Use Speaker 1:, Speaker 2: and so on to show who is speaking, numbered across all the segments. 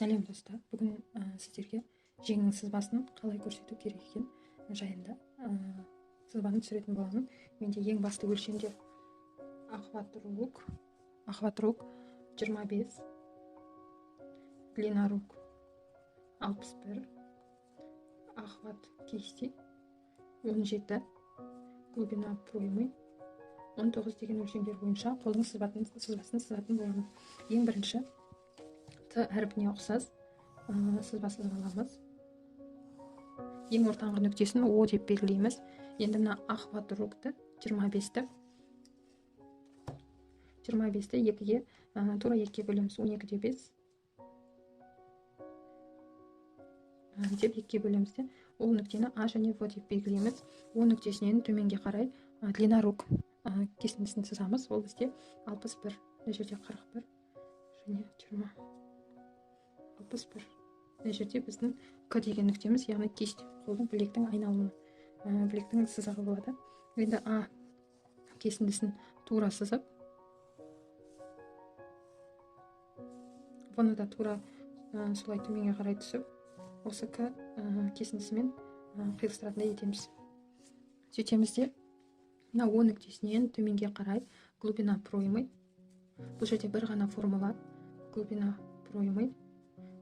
Speaker 1: Сәлем достар, бүгін сіздерге жеңнің сызбасын қалай көрсету керек екен жайында сызбаны түсіретін боламын. Менде ең басты өлшемдер охват рук 25, длина рук 61, охват кисти 17, глубина проймы 19 деген өлшемдер бойынша қолдың сызбасын сызатын боламын. Ең бірінші Т әрпіне ұқсас сызба сызып аламыз. Ең ортаңғы нүктесін О деп белгілейміз. Енді мына охват рукты 25-ті 2-ге, тура 2-ге бөлеміз. 12-де 5 деп 2-ге бөлеміз де, ол нүктені А және В деп белгілейміз. О нүктесінен төменге қарай длина рук кесіндісін сызамыз. Ол бізде 61, мына жерде 41 және 20. 61. Мына жерде біздің К деген нүктеміз, яғни кисть, қолдың білектің айналымы, білектің сызығы болады. Енді А кесіндісін тура сызып, бұны да тура солай төменге қарай түсіп, осы К кесіндісімен қиылыстыратындай етеміз. Сөйтеміз де, мына О нүктесінен төменге қарай глубина проймы, бұл жерде бір ғана формула, глубина проймы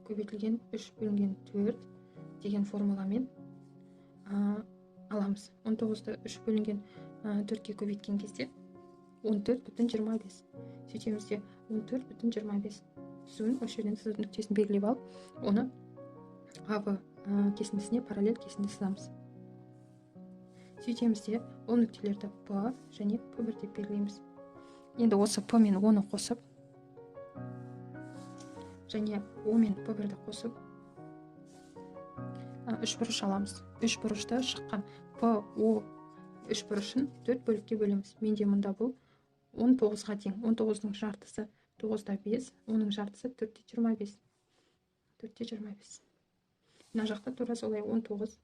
Speaker 1: көбейтілген 3 бөлінген 4 деген формуламен аламыз. 19-ды 3 бөлінген 4-ке көбейткен кезде 14,25. Сөйтеміз де 14,25 түсуін осы жерден сызу нүктесін белгілеп алып, оны АВ кесіндісіне параллель кесінді сызамыз. Сөйтеміз де ол нүктелерді П және П1 деп белгілейміз. Енді осы П мен О-ны қосып және О мен П1-ді қосып үш бұрыш аламыз. Үш бұрышта шыққан П, О үш бұрышын 4 бөлікке бөлеміз. Менде мұнда бұл 19-ға тең. 19-ның жартысы 9-да 5, оның жартысы 4-те 25. 4-те 25. Мына жақта тура солай 19,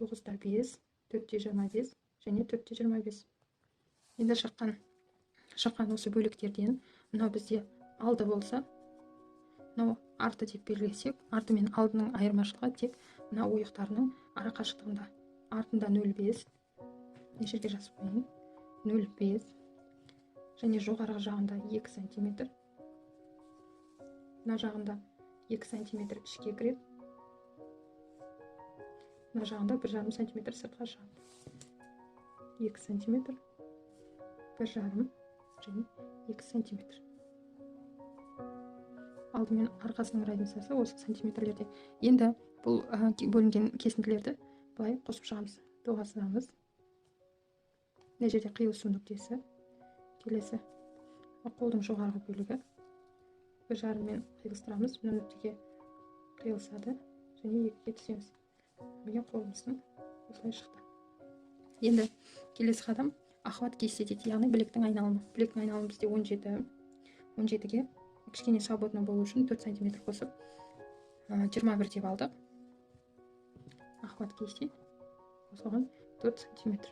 Speaker 1: 9-да 5, 4-те 25 және 4-те 25. Енді шыққан осы бөліктерден мынау бізде алды болса, мынау арты деп белгілесек, арты мен алдының айырмашылығы тек мына ойықтарының ара қашықтығында. Артында 0,5, мына жерге жазып қояйын, 0,5 және жоғарғы жағында 2 сантиметр, мына жағында 2 сантиметр ішке кіреді, мына жағында 1,5 сантиметр сыртқа шығады. 2 сантиметр, 1,5 және 2 сантиметр. Алдымен арқасының разницасы осы сантиметрлерде. Енді бұл бөлінген кесінділерді былай қосып шығамыз. Доға сызамыз. Мына жерде қиылысу нүктесі. Келесі қолдың жоғарғы бөлігі 1,5-мен қиылыстырамыз. Мына нүктеге қиылысады және 2-ге түсеміз. Міне қолымыздың осылай шықты. Енді келесі қадам охват кисти дейді, яғни білектің айналымы. Білектің айналымы бізде 17. 17-ге кішкене свободно болу үшін 4 сантиметр қосып 21 деп алдық. Охват кисти қосылған 4 сантиметр.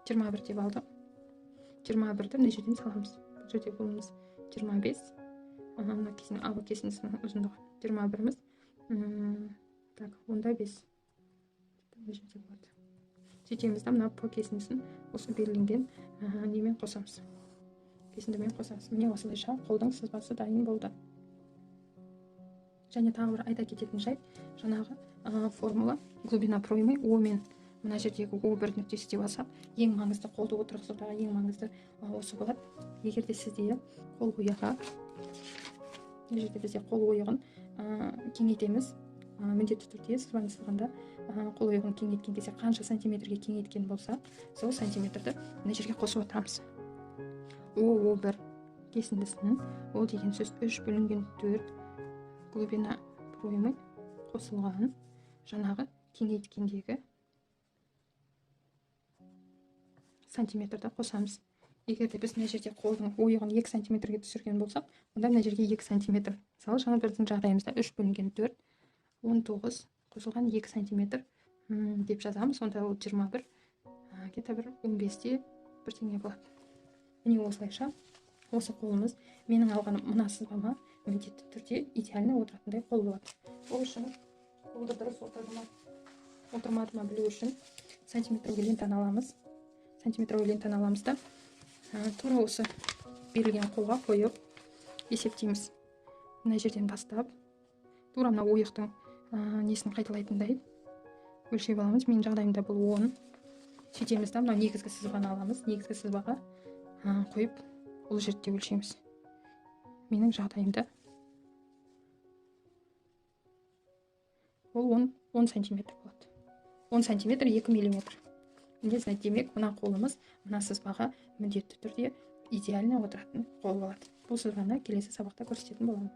Speaker 1: 21 деп алдық. 21-ді мына жерден саламыз. Бұл жерде бұлымыз 25. Мына кесін, АВ кесіндісінің ұзындығы 21-іміз. Так, 10-да 5. Мына жерде болады. Сөйтеміз де мына П кесіндісін осы белгіленген немен қосамыз. Кесіндімен қосамыз. Міне осылайша қолдың сызбасы дайын болды. Және тағы бір айта кететін жайт, жаңағы формула глубина проймы О мен мына жердегі О1 нүктесі деп алсақ, ең маңызды қолды отырғызудағы ең маңызды осы болады. Егер де сізде қол ойығы, мына жерде бізде қол ойығын кеңейтеміз. Міндетті түрде сызбаны сызғанда қол ойығын кеңейткен кезде қанша сантиметрге кеңейткен болса, сол сантиметрді мына жерге қосып отырамыз. О1 кесіндісінің, ол деген сөз 3 бөлінген 4 глубина проймы қосылған жаңағы кеңейткендегі сантиметрді қосамыз. Егер де біз мына жерде қолдың ойығын 2 сантиметрге түсірген болсақ, онда мына жерге 2 сантиметр. Мысалы, жаңа біздің жағдайымызда 3 бөлінген 4, 19 қосылған 2 сантиметр деп жазамыз. Онда ол 21, где-то бір 15-те бірдеңе болады. Міне осылайша осы қолымыз менің алғаным мына сызбама міндетті түрде идеально отыратындай қол болады. Ол үшін қолды дұрыс отырды ма, отырмады ма білу үшін сантиметровый лентаны аламыз. Сантиметровый лентаны аламыз да, тура осы берілген қолға қойып есептейміз. Мына жерден бастап тура мына ойықтың несін қайталайтындай өлшеп аламыз. Менің жағдайымда бұл 10. Сөйтеміз да, мынау негізгі сызбаны аламыз. Негізгі сызбаға қойып бұл жерде өлшейміз. Менің жағдайымда ол 10 сантиметр болады. 10 сантиметр 2 миллиметр. Демек, мына қолымыз мына сызбаға міндетті түрде идеально отыратын қол болады. Бұл сызбаны келесі сабақта көрсететін боламын.